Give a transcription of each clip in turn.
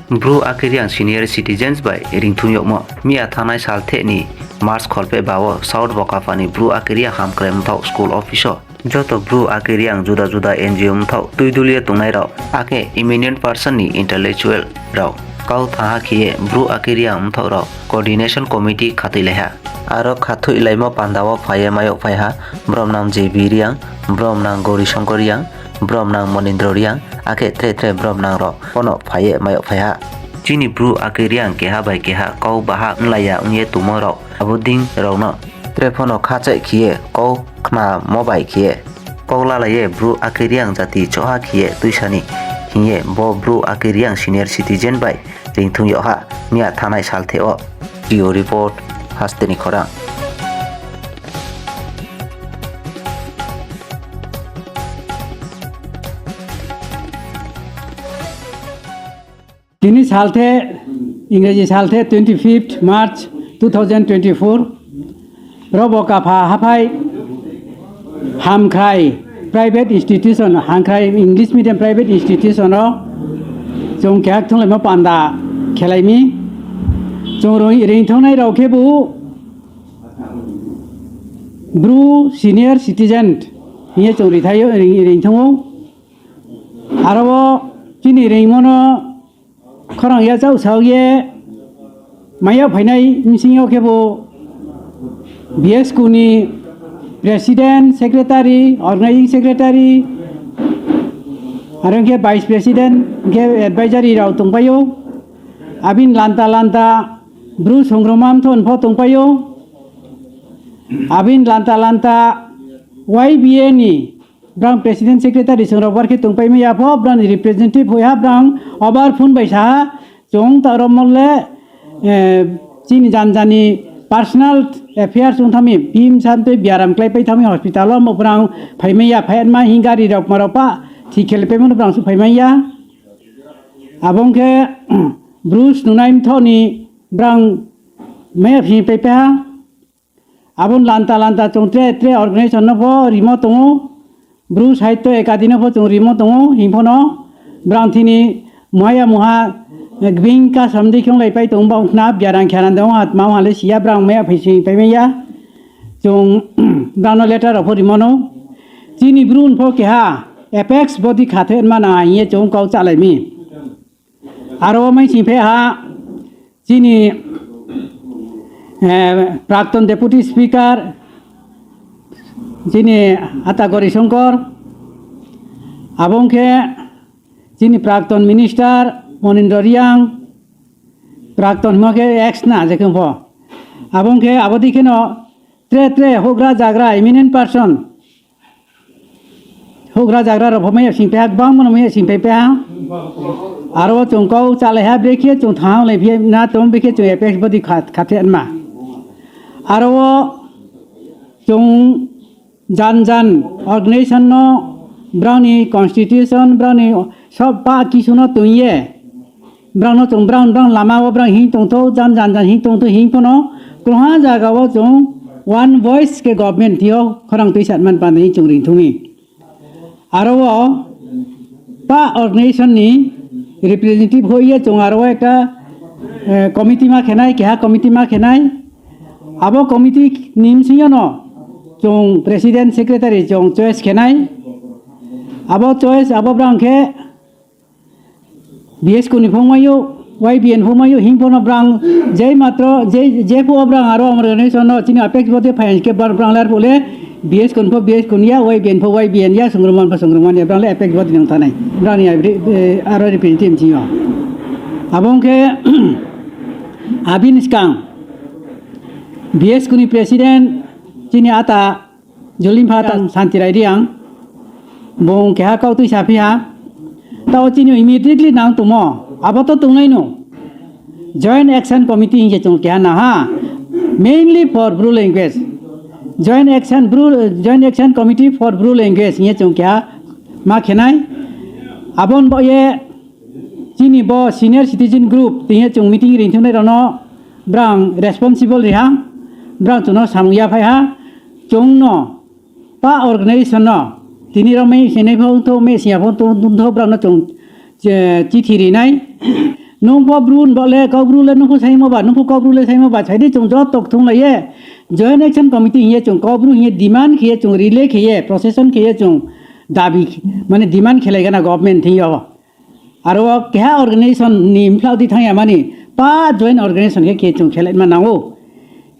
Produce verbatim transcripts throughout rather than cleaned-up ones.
Bru Akiriang Senior Citizens bai ringthum yokmo. Miya thanai sal thehni March kholphe bao South Bokapha ni Bru Akiriang Hamkrai Mthok School Office o joto Bru Akiriang juda juda N G O mthok twi dulia tongnai rok, akhe eminent person ni intellectual rok kau thaha khiye Bru Akiriang mthok rok coordination committee khatwi laiha. Aro khatwi laimo panda o phaiye mayok phaiha Bromnang J B Riang, Bromnang Gauri Shankar Riang, Bromnang Monindra Riang, akhe tre tre Bromnang rok pono phaiye mayok phaiha. Chini Bru Akiriang keha bai keha kau baha wnglaia wngye tongmo rok abo ding rokno tre pono khachaih khiye kau khna mo bai khiye kau lalaiye Bru Akiriang jati choha khiye twisani hinye bo Bru Akiriang Senior Citizen bai ringthum yokha miya thanai salthe o. Bureau Report, Hasteni Khorang. Tini salthe, Ingreji salthe twenty fifth March two thousand twenty four, Robo Kapha haphai Hamkhrai private institution, Hamkhrai English medium private institution o chwng kehak thwnglaima panda khelaimi. Chwng rwi-, ringthongnai rok khe bo Bru senior citizen hiye chwng rithaio, ring-, ringthongo. Aro o chini ringmano khorang ya chao sao ye maya phainai bisingo khe bo B S K ni president, secretary, organizing secretary, aro khe vice president, khe advisory rok tongpaio. Abin lanta lanta Bru songroma mthon pho tongpaio. Abin lanta lanta Y B A ni brang president secretary songrok bar khe tongpai maya pho, brang representative hoiha, brang obar phone bai saha, chwng ta oro molle, eh, chini jan jani personal affairs wng thami, bim santwi biaram klai pai thami hospital o, mo brang phai maya, phai ma hin gari rok ma rok pa thik khel pai mano brang su phai maya. Abo wngkhe Bru snungnai mthoni brang maya phi pai paha. Aboni lanta lanta chwng tre tre organization no pho rimo tongo, Bru Sahitya Academy no pho chwng rimo tongo, himphano brang thini muhaya muha gbing ka samdi khe wng lai pai tongo, ba wngkhna biarang khe nang tongo, atma wng hale siya brang maya phi sing pai maya, chwng brang no letter rok pho rimo no, chini Bru pho keha apex body kha the ma na hiye chwng kok cha lai mi. Aro mai sing phe ha chini, eh, Prakton Deputy Speaker chini Ata Gauri Shankar, abo wngkhe chini Prakton Minister Monindra Riang, Prakton hwnkhe ex na je khe pho. Abo wngkhe abo dei kheno tre tre houhgra jagra eminent person Houhgra jagra rok pho maya sing paiha, kwbangma no maya sing pai paiha. Aro chwng kok cha lai ha, brekhe chwng thang lai phi na tong, brekhe chwng apex body kha-, kha the ma. Aro chwng jan jan organization no, brang ni constitution, brang ni sob pa kisu no tong ye. Brang no chwng brang, brang lama o brang hing tong tho, jan jan jan hing tong tho, hing phano kwbangma jaga o chwng one voice khe government thio khorang twi sat man panda hing chwng ring thung mi. Aro o pa organization ni representative hoi ye chwng aro o ekta, eh, committee ma khenai, keha committee ma khenai. Abo committee ni bsing yo no chwng president secretary chwng choice khenai. Abo choice abo brang khe B S K ni phung mayo, Y B N phung mayo, hing phano brang jai matro, jai, jai phu brang aro amar organization no chini apex body finance ke bar brang lar pule, B S K ni pho B S K ni ya, Y B N pho Y B N ya, sungruman pho sungruman ya, brang le apex body nang tanai. Brang ni abri, eh, aro representative chini yo. Abong ke abin skang B S K ni president chini ata Julimpha tang Santi Rai Riang, bung keha kok twi saphi ha. Tao chini immediately nang tongmo, abo to tongnai no. Joint Action Committee hinge chong keha na ha. Mainly for Bru language. Joint Action Bru, Joint Action Committee for Bru language hinge chong keha ma khenai. Abon bo ye Chini bo senior citizen group tini chwng meeting ringthumnai rokno brang responsible riha, brang chwngno samung yaphai ha, chwngno pa organization no tini rok mei sinai pho wngtho, mei siya pho wngtho, brang no chwng, eh, chithi rinai. Nung pho bru ni bole, kok bru le nung pho saimo ba, nung pho kok bru le saimo ba, saidi chwng joto thung laiye. Joint Action Committee hiye chwng kok bru hiye demand khiye chwng relay khiye procession khiye chwng dabi mane demand khelai gana government thing yo. Aro keha organization ni mphlau di thangya mani pa joint organization khe khe chwng khelai ma nango.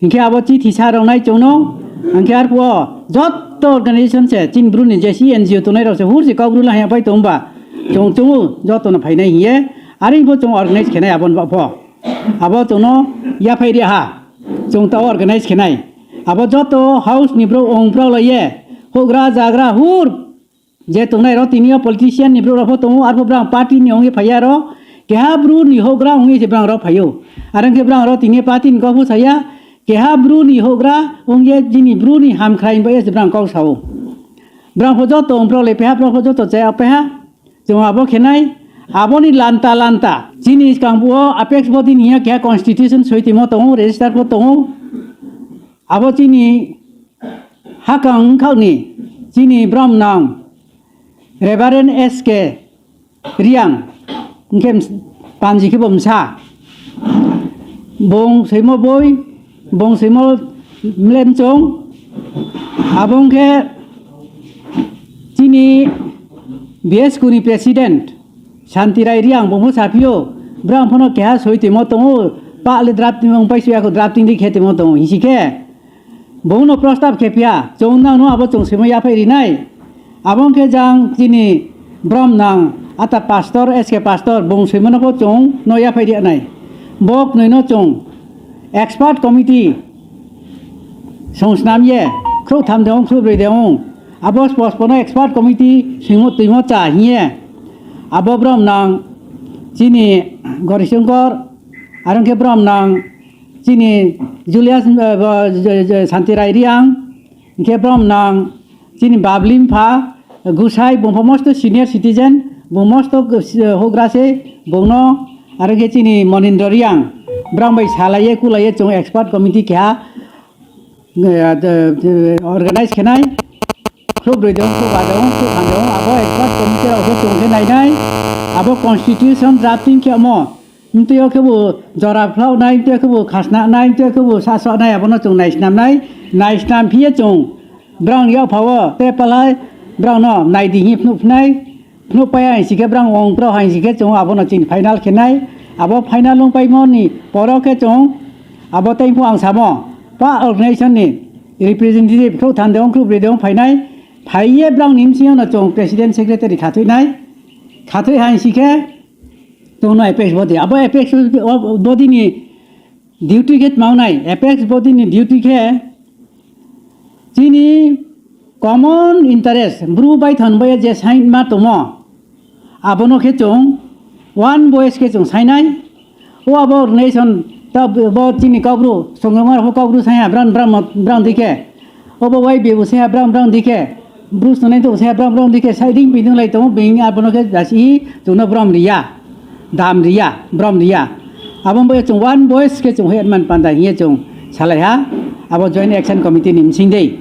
Hinkhe abo chithi sa rok nai chwngno, hinkhe arphuo jotto organization se chini bru ni jesi N G O tongnai rok se hur se kok bru la haya pai tong ba chwng chwng joto no phainai hiye ari bo chwng organize khenai abo ba pho abo chwngno yaphai ri ha chwng ta organize khenai abo joto house ni bro ong bro laiye hugra jagra hur je tongnai ro tini o politician ni bro rok pho tongo arphuo brang party ni ongye phaiya ro keha bru ni hugra ongye se brang rok phaio. Arang khe brang rok tini party ni kok pho saya keha bru ni hugra ongye jini bru ni hamkhrai bai se brang kok sao. Brang pho joto ong bro le peha brang pho joto chaya peha. Chwng abo khenai aboni lanta lanta chini skang bo apex body ni ya keha constitution soi timo tongo register pho tongo. Abo chini hakang wngkhakni chini brom nang Reverend S K Riang, hwnkhe ms-, panji khe bo msa. Bong soimo boi, bong soimo mlemchong, abo hwnkhe chini B S K ni president Santi Rai Riang bongpho saphio, brang phano keha soi timo tongo, pa le drafting wng pai suya kho drafting di khe timo tongo, hisi khe. Bongno prostab khe phiya, chwng nangno abo chwng swima yaphai rinai. Abo wngkhe jang chini brom nang ata pastor, S K pastor, bong swimano pho chwng no yaphai rinai. Bok nwino chwng expert committee song snam ye, khrup tham de ong, khrup brwi de ong. Abo spos pono expert committee swimo twimo cha hiye. Abo brom nang chini Gorisongkor, aro wngkhe brom nang chini Julius, eh, bo, je, je, Santi Rai Riang, hingke brom nang chini Bablim pha, Gusai, bung pho mosto senior citizen, bung mosto, eh, hugra se, bungno, aro khe chini Monindra Riang, brom bai salaiye, kulaiye, chwng expert committee keha, eh, de, de, organize khenai, khub rwi dong, khub ba dong, khub ham dong, abo expert committee rok khe chwng khe nainai, abo constitution drafting khe omo, Mtwi o khe bo jora phlao nai, mtwi o khe bo khasna nai, mtwi o khe bo saso nai, abono chwng naisnam nai, naisnam phiye chwng brang yak phao, te palai brang no nai di hi phnuh phnai, phnuh pai hai si khe brang ong pro hai si khe chwng abono chini final khe nai, abo final wng pai mo ni poro khe chwng abo tei phu ang samo pa organization ni representative khruh than de ong khruh bre de ong phai nai, phai ye brang ni bsing no chwng president secretary khathoi nai, khathoi hai si khe Chwngno apex body. Abo apex body ni duty khe tma wngnai? Apex body ni duty khe chini common interest, bru bai thon bai je sign ma tomo, abono khe chwng one voice khe chwng sainai. O abo organization ta bo chini kokbru, songrongma rok kokbru saiya, bran, bran, bran dikhe. Obo wai bebo se ha brang brang dikhe, Bruce nonai to se ha brang brang dikhe, sai ding bidung lai tongo, bing abono khe jasi chwngno brom riya, dam riya, brom riya. Abo bo chwng one voice khe chwng hoi man panda hiye chwng salai ha, abo Joint Action Committee ni msing dei.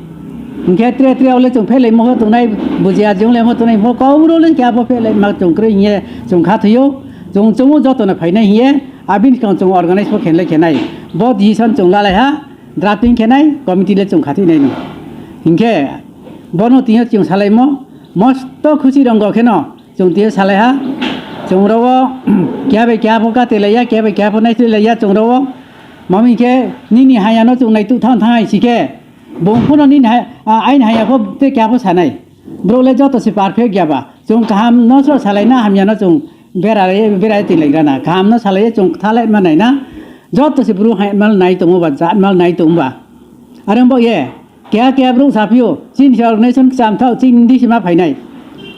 Hingkhe tre tre ole chwng phelai mo tongnai, bujiya jong le mo tongnai, mo kauro le khe abo phelai ma chwng kroi hiye chwng kha thuyo, chwng chwng joto no phainai hiye, abini kang chwng organize bo khenlai khenai, bo decision chwng lalai ha. Drafting khenai committee le chwng khathoi nai no. Hinkhe bono twiyo chwng salaimo mosto khusi rwngo kheno chwng twiyo salai ha. Chwng rogo keha bai keha pho kati laiya, keha bai keha pho naisli laiya chwng rogo. Mami khe nini hayano chwng naituk thang thang hai si khe bung phano nini hai, a, aini haya pho tei keha pho sanai. Bro le joto se perfect ya ba. Chwng kaham no sro salai na hamya no chwng bera, bera twi lai gana. Kaham no salai chwng thalai ma nai na. Joto se bro hai mal nai tongo ba, jat mal nai tongo ba. Are bo ye, kya kya bro sapio, chin se organization cham thao, chin di se ma phainai.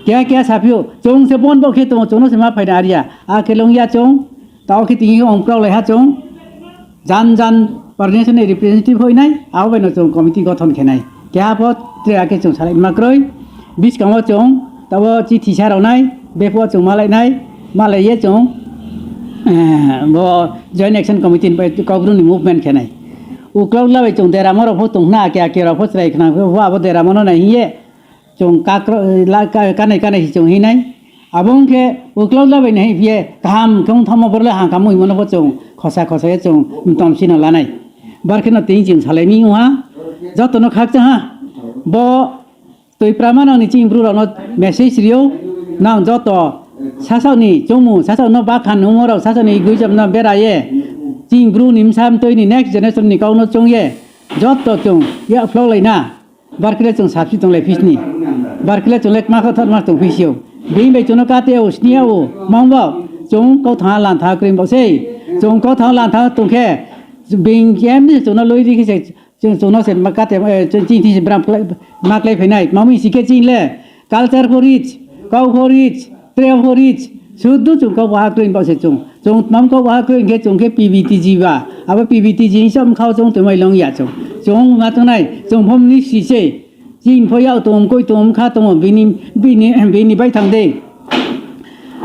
Kya kya sapio, chwng se bon bo khe tongo, chwng no se ma phainai aria. A khe long ya chwng, tao khe tini ong prok lai ha chwng. Jan jan organization ni representative hoi nai, abo bai no chwng committee gothon khe nai. Keha pho tre ake chwng salai ma kroi. Biskango chwng tabo chithi sa rw nai, bephuo chwng malai nai, malai ye chwng, eh, bo Joint Action Committee ni bai kokbru ni movement khe nai. Uklok la bai chwng deramo rok pho tong khna, ake ake rok pho chwrai khna, pho abo deramo no nai hiye chwng kakro, la, ka-, kanai kanai se chwng hinai. Abo wngkhe uklok labai nai phiye kaham khe wng thangma borok le hangkha muhimo no bo chwng khosa khosa ye chwng tom sino lanai. Bar kheno tini chwng salai mi wngha joto no khakchang ha. Bo twi prama nang ni chini bru rok no message rio nang joto sasao ni chongmung sasao no bakhan nungmo rok sasao ni egoism no bera ye chini bru ni bwsa mtwi ni next generation ni kok no chong ye joto chwng yak phlok lai na. Barkle chwng sapsi tonglai phisni. Barkle chwng le kma kha thar mas tong phisio. Bini bai chwngno kate o sni o mangbo chwng kok thang lan thang krim bo sei. Chwng kok thang lan thang tong khe bing kem ni chwngno loi ri khe se chwng chwngno se ma kate, eh, chwng chini si bram klai ma klai phainai. Mami si khe chini le culture pho rich, kok pho rich, tre pho rich. Sudu chwng kok waha kroi ba se chwng. Chwng mam kok waha kroi khe chwng khe P B T G ba. Abo P B T G ni chwng khao chwng tongmai long ya chwng. Chwng ma tongnai, chwng phom ni si se. Chini pho yak tongom koi tongom kha tongom bini, bini, bini bai thang de.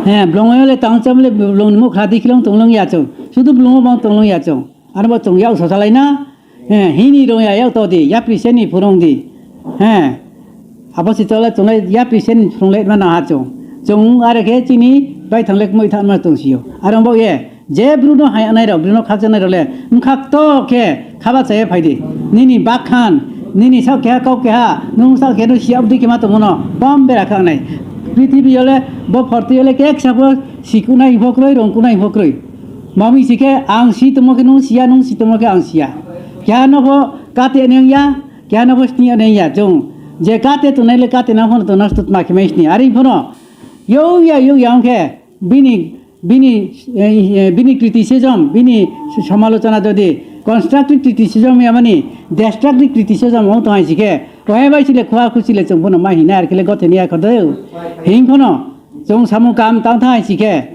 He, blong le tang cham le blong ni mukha di khilong tong long ya chwng. Sudu blong bang tong long ya chwng. Ano bo chwng yak sosalai na. He, hini rong ya yak to di, yapri seni phurong di. He. Abo si tola chwng le yapri seni phurong le ma na ha chwng. Chwng are khe chini bai thang le moi thang ma tong sio. Aro bo ye. Je Bruno hai anai rok, Bruno khakjanai rok le, wngkhak to khe khaba chaya phai di. Nini bakhan, nini sak keha kok keha, nung sak keha no siya bdi kema tongmo no, bom bera kha nai. Prithibi yole, bo phorti yole kek sabo sikunai phokroi, rongkunai phokroi. Mami si khe ang si tongmo khe nung siya, nung si tongmo khe ang siya. Keha no pho kate neng ya, keha no pho sni neng ya, jong. Je kate tongnai le kate na phono tongna stut ma khe mai sni. Ari phono, yo ya, yo ya wngkhe, bini bini, eh, eh, bini criticism, bini somalochona jodi constructive criticism ya mani destructive criticism wng tong hai sikhe, ohe bai chile khua khuchile chwng bono ma hina ar kile gotheni ya khodo. Hing khono chwng samung kam tang thang hai sikhe,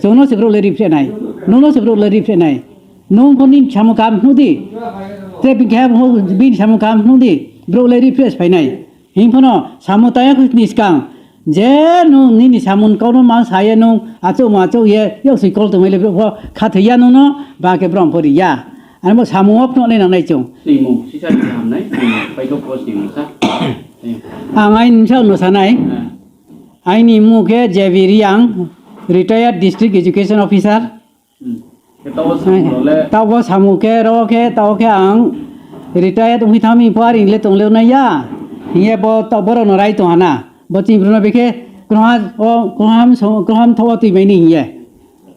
chwngno se bro le ripre nai, nono se bro le ripre nai, nung khoni samung kam hnu di, te bini khe bini samung kam hnu di, bro le ripre phai nai. Hing phano samung taya khe ni swkang je nwng nini samung kokno ma sa ya nwng achuk ma achuk ye yok si call tongmai le bo kha thwi ya nwng no ba khe borom pori ya. Ani bo samung o phano nai nang nai chwng. Swimung sisa ni hamnai, swimung paithok ko swimung sa. Ang aini misa no sanai. Aini mung khe J B Riang, retired district education officer. Hmm. Khe tabo samung rok le? Tabo samung khe, ro khe, tabo khe ang retired wngwi thangmi pho, aring le tong le nai ya. Hiye bo to borok no rai tong hana. Bo chini bru no bekhe kroha, o kroham so, kroham tho twi mai ni hiye.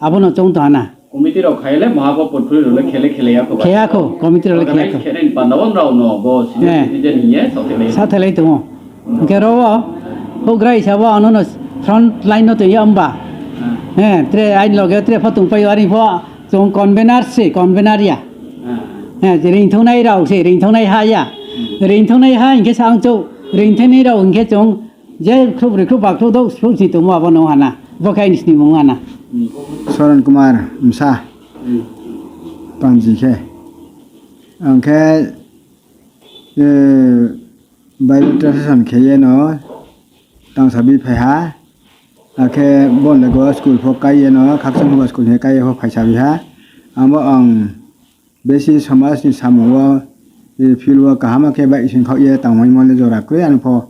Abo no chong tong hana. Committee rok khai le maha bo portfolio rok le khele khele ya ko ba. Khe ya ko, committee rok le khe ya ko. Organize khe nai panda on rao no bo senior citizen hiye, sa khe le. Sa thelai tongo. Hwnkhe ro o houhgra hisabo ano no front line no twi ya wngba. He, tre aini loge tre pho tong paio, ani pho chwng convener se, convener ya. He, je ringthoknai rao se, ringthoknai ha ya. Ringthoknai ha hinkhe sa ang chwng, ringthoknai rao hinkhe chwng je khrup ri khrup ba khrup dok khrup si tongmo abo no hana. Bo khe aini sini mung hana. Soron Kumar Msa. Panji khe. Ang khe, eh, Bible translation khe ye no tangsa bi phai ha. Akhe bon le go school pho kai ye no, khakchang pho school he kai ye pho phaisa bi ha. Amo ang besi somaj ni samung o, eh, field o kaham khe bai sing khok ye tangmani mo le jora kwrwi ani pho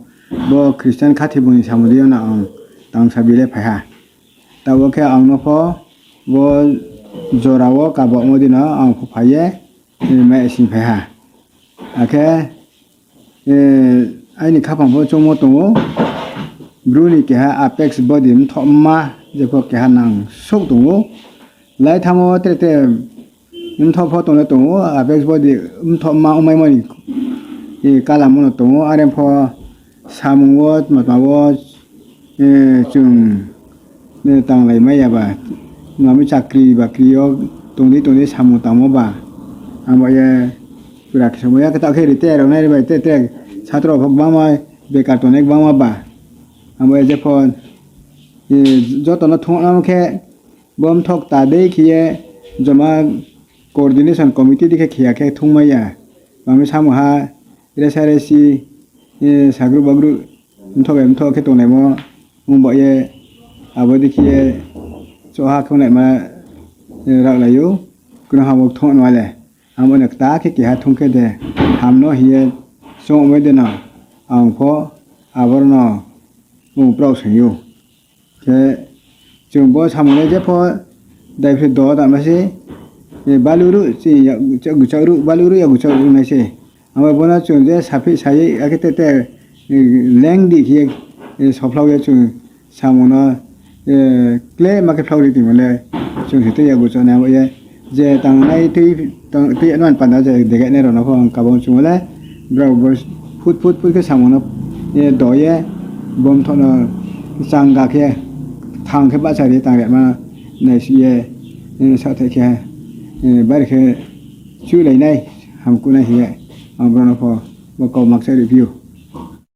bo Christian khathi bung ni samung di no ang tangsa bi le phai ha. Tabo khe ang no pho bo jora o kabok mo di no ang pho phai ye, eh, mai sing phai ha. Akhe, eh, aini khaphang pho chongmo tongo. Bru ni keha apex body mthokma jepho keha nang sok tongo. Lai thamo tre tre mthok pho tongna tongo. Apex body mthokma wngmai mani, eh, kala mono tongo. Are pho samung o, matma o, eh, chwng, eh, tanglai maya ba, mami chakri bakri o tongdi tongdi samung tangmo ba, ang ba ye pura khe samung ya khe ta khe retire rok nai bai te te satro rok bangma bekar tongnai bangma ba, ang ba ye jephon, eh, joto no thung khe bo mthok ta dei khe ye joma coordination committee dikhe khiya khe thung maya, mami samung ha resa resi, eh, sagru bagru mthok bai mthok khe tonglaimo wng ba ye abo dikhe ye choha khe naima, eh, rak lai o kwrwng hamok thung nai le amo no kwtal khe keha thung khe de ham no hiye chong bai de no ang pho aboro no mung prok sing o. Khe chwng bo samungno jepho daiphrwi do tangma se, e, baluru, chini ya-, cha-, gwchak ru, baluru ya gwchak ru nai se. Abo bono chwng je saphi saye, akhe te, te, e, lengdi khe, e, sophlao ya chwng samungno, e, kle ma khe phlao ri tongmale chwng se tei ya gwchak nai abo ye. Je tangnai twi, tang-, twi anw panda je dege nai rok no pho ang kabang chumole, borok bo phut phut phut khe samung no, eh, doye, bom thono chang ga khe, thang khe bacha ri tang rema nai si ye, eh, sa thai khe, eh, bari khe chulai nai ham kunai hiye ang borok no pho bo kok makcha review.